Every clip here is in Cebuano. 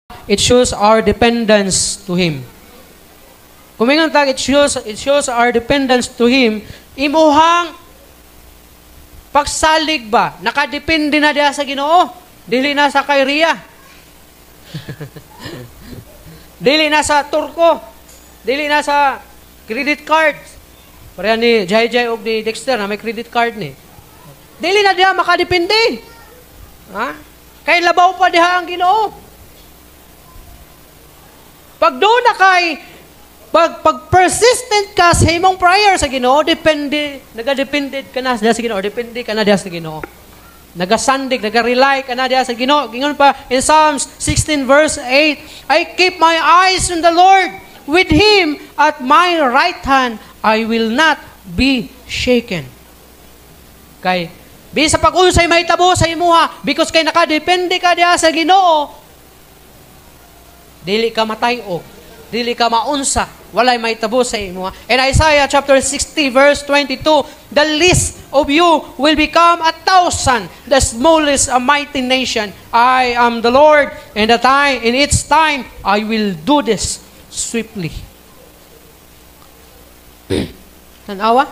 It shows our dependence to Him. Kung mingon tag, it shows our dependence to Him, imuhang pagsalig ba, nakadepende na diha sa Ginoo, dili na sa kay Ria. Dili na sa Turko, dili na sa credit card. Pareha ni Jai Jai og ni Dexter na may credit card ni. Dili na diha makadepende. Ha? Kay labaw pa diha ang Ginoo. Pag doon na kay pag persistent ka sa imong prayer sa Ginoo, depende, nagadepende ka na diha sa Ginoo, depende ka na diha sa Ginoo. Nagasandig, naga-rely ka na diha sa Ginoo. Ingon pa in Psalms 16 verse 8, "I keep my eyes on the Lord. With Him at my right hand, I will not be shaken." Kay bisa pag unsay mahitabo sa imuha, because kay nakadepende ka diha sa Ginoo, dili ka matay-og, dili ka maunsa, walay mahitabo sa imuha. In Isaiah chapter 60 verse 22, "The least of you will become 1,000, the smallest a mighty nation. I am the Lord, and the time in its time I will do this swiftly." Tanawa?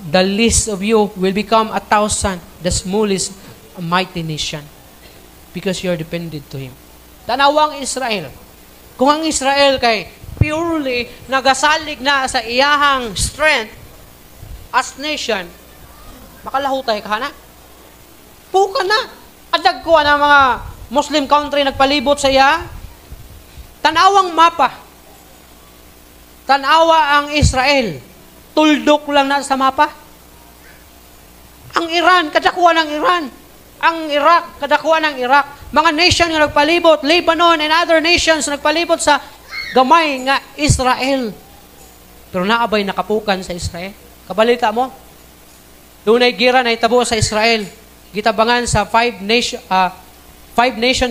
The least of you will become 1,000, the smallest a mighty nation. Because you are dependent to Him. Tanawang Israel. Kung ang Israel kay purely nagasalig na sa iyahang strength as nation, makalahutay ka na. Puka na. Adag ko na mga Muslim country nagpalibot sa iya. Tanawang mapa. Tanawa ang Israel. Tuldok lang na sa mapa. Ang Iran, kadakuan ng Iran. Ang Iraq, kadakuan ng Iraq. Mga nation nga nagpalibot, Lebanon and other nations nagpalibot sa gamay nga Israel. Pero naabay nakapukan sa Israel. Kabalita mo? Dunay gira na itabo sa Israel. Gitabangan sa five nation,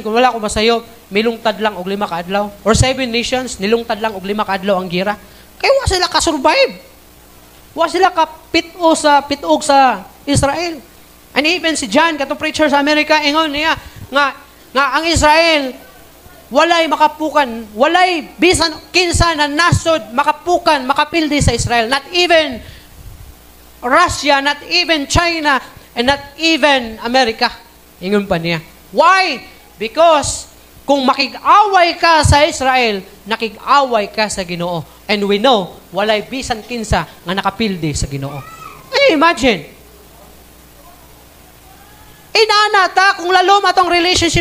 kung wala ko masayop, milungtad lang og 5 ka adlaw. Or seven nations, nilungtad lang og 5 ka adlaw ang gira. Kaya wa sila ka-survive. Wa sila ka pit-o sa pitog sa Israel. And even si John, katong preacher sa Amerika, ingon niya nga ang Israel walay makapukan, walay bisan kinsa na nasod makapukan, makapildi sa Israel. Not even Russia, not even China, and not even America. Ingon pa niya. Why? Because kung makig-away ka sa Israel, nakig-away ka sa Ginoo. And we know, walay bisan kinsa nga nakapildi sa Ginoo. Can you imagine? Inana ta kung lalom atong relationship